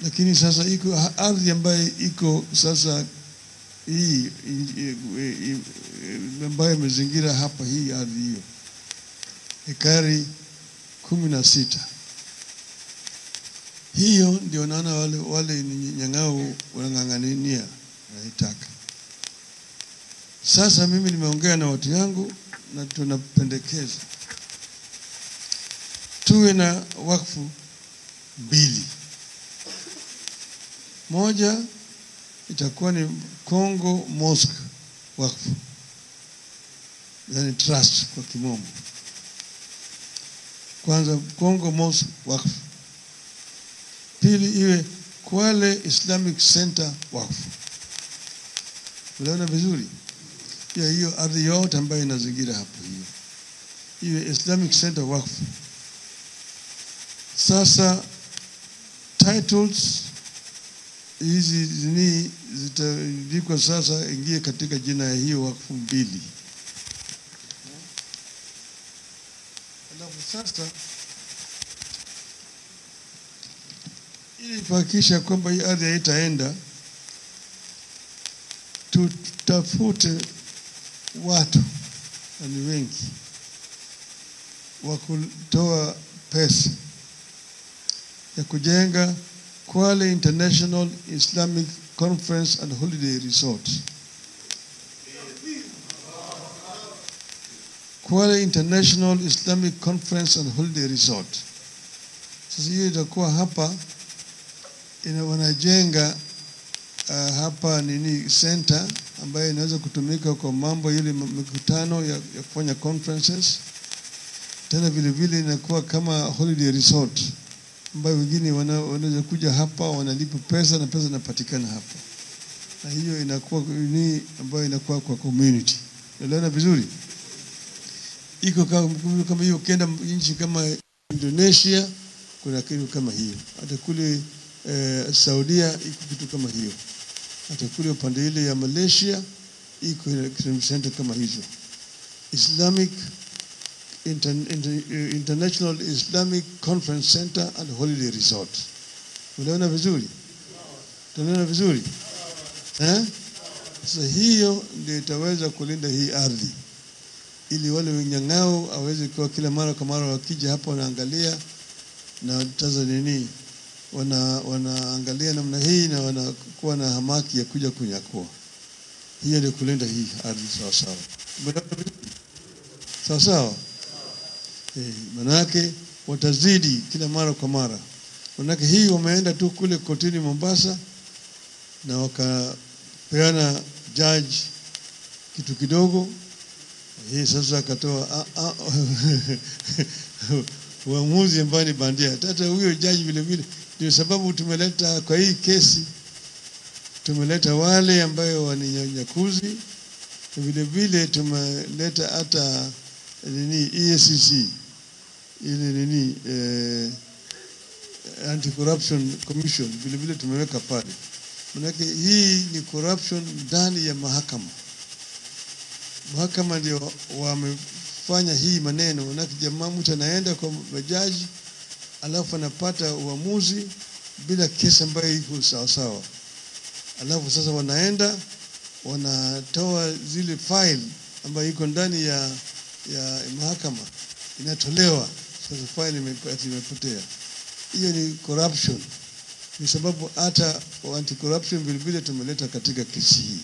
Lakini sasa iko ardhi ambayo iko sasa hii ambayo imezingira hapa, hii ardhi hiyo ekari 16. Hiyo ndio naona wale nyang'au wanang'ang'ania wanaitaka. Sasa mimi nimeongea na watu yangu na tunapendekeza tuwe na wakfu mbili. Moja itakuwa ni Kongo Mosque wakfu, yani trust kwa kimombo. Kwanza Kongo Mosque wakfu. Pili iwe Kwale Islamic Center wakfu. Unaona vizuri? Ya hiyo ardhi yote ambayo inazingira hapo hiyo iwe Islamic Center wakfu. Sasa titles hizi ni zitaandikwa sasa ingie katika jina ya hiyo wakfu mbili. Alafu sasa ili kuhakikisha kwamba hii ardhi haitaenda, tutafute watu ni wengi wa kutoa pesa ya kujenga Kwale International Islamic Conference and Holiday Resort. Kwale International Islamic Conference and Holiday Resort. Sasa hiyo itakuwa hapa wanajenga hapa nini center ambayo inaweza kutumika kwa mambo ile mikutano ya kufanya conferences. Tena vile vile inakuwa kama holiday resort ambayo wengine wanaweza kuja hapa wanalipa pesa na pesa inapatikana hapa. Na hiyo inakuwa ni ambayo inakuwa kwa community. Unaelewa vizuri? Iko kama hiyo, ukienda nchi kama Indonesia kuna kitu kama hiyo. Hata kule Saudia iko kitu kama hiyo. Hata kule upande ile ya Malaysia iko center kama hizo. Islamic International Islamic Conference Center and Holiday Resort. Unaona vizuri? Tunaona vizuri? Eh? Sasa hiyo ndio itaweza kulinda hii ardhi, ili wale wenyang'ao aweze kuwa kila mara kwa mara wakija hapa wanaangalia na taza nini, wanaangalia namna hii na wanakuwa na hamaki ya kuja kunyakua. Hiyo ndio kulinda hii ardhi sawa sawa. Sawa sawa. Manake watazidi kila mara kwa mara. Manake hii wameenda tu kule kotini Mombasa na wakapeana judge kitu kidogo. Hii sasa akatoa uamuzi ambao ni bandia. Hata huyo judge vile vile, ndio sababu tumeleta kwa hii kesi, tumeleta wale ambao ni nyakuzi, vile vile tumeleta hata nini EACC, ile nini Anti-Corruption Commission, vile vile tumeweka pale. Manake hii ni corruption ndani ya mahakama. Mahakama ndio wamefanya hii maneno. Manake jamaa mtu anaenda kwa majaji alafu anapata uamuzi bila kesi ambayo iko sawa sawa. Alafu sasa wanaenda wanatoa zile file ambayo iko ndani ya mahakama, inatolewa. Sasa file imepotea. Hiyo ni corruption. Ni sababu hata anti-corruption vile vile tumeleta katika kesi hii.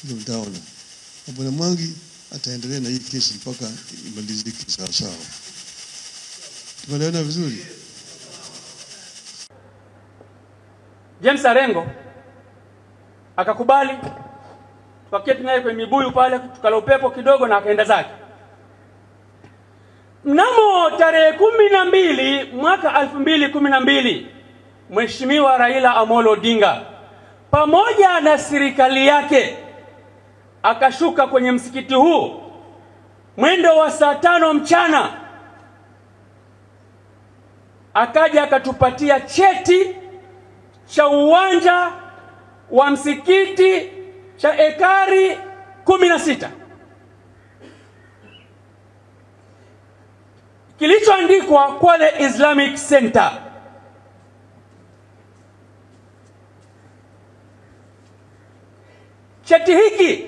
Ndio mtaona. Bwana Mwangi ataendelea na hii kesi mpaka imalizike sawa sawa. Tumeelewana vizuri? James Arengo akakubali, tukaketi naye kwenye mibuyu pale, tukala upepo kidogo na akaenda zake. Mnamo tarehe 12 mwaka 2012, Mheshimiwa Raila Amolo Odinga pamoja na serikali yake akashuka kwenye msikiti huu mwendo wa saa 5 mchana, akaja akatupatia cheti cha uwanja wa msikiti cha ekari 16 kilichoandikwa Kwale Islamic Center. Cheti hiki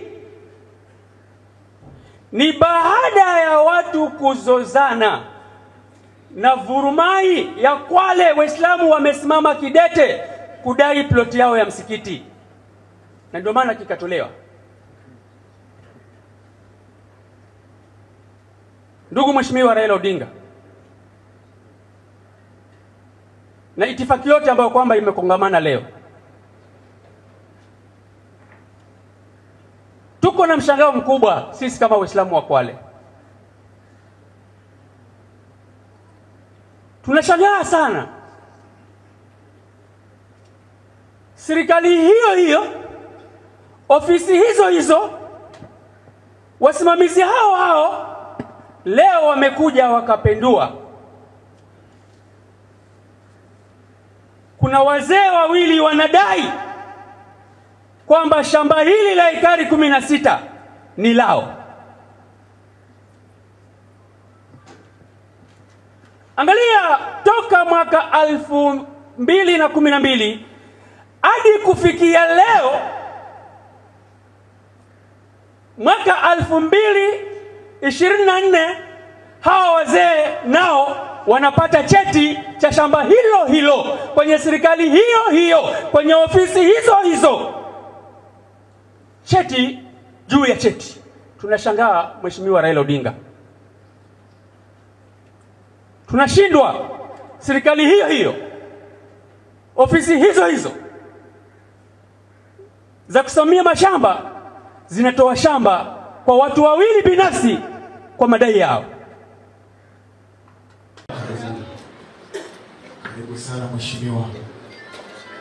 ni baada ya watu kuzozana na vurumai ya Kwale. Waislamu wamesimama kidete kudai ploti yao ya msikiti, na ndio maana kikatolewa. Ndugu Mheshimiwa Raila Odinga, na itifaki yote ambayo kwamba imekongamana leo, tuko na mshangao mkubwa sisi kama Waislamu wa Kwale. Tunashangaa sana serikali hiyo hiyo, ofisi hizo hizo, wasimamizi hao hao leo wamekuja wakapendua. Kuna wazee wawili wanadai kwamba shamba hili la ekari 16 ni lao. Angalia, toka mwaka 2012 hadi kufikia leo mwaka 2024, hawa wazee nao wanapata cheti cha shamba hilo hilo kwenye serikali hiyo hiyo, kwenye ofisi hizo hizo, cheti juu ya cheti. Tunashangaa Mheshimiwa Raila Odinga, tunashindwa. Serikali hiyo hiyo, ofisi hizo hizo za kusimamia mashamba zinatoa shamba kwa watu wawili binafsi kwa madai yao. Karibu sana mheshimiwa.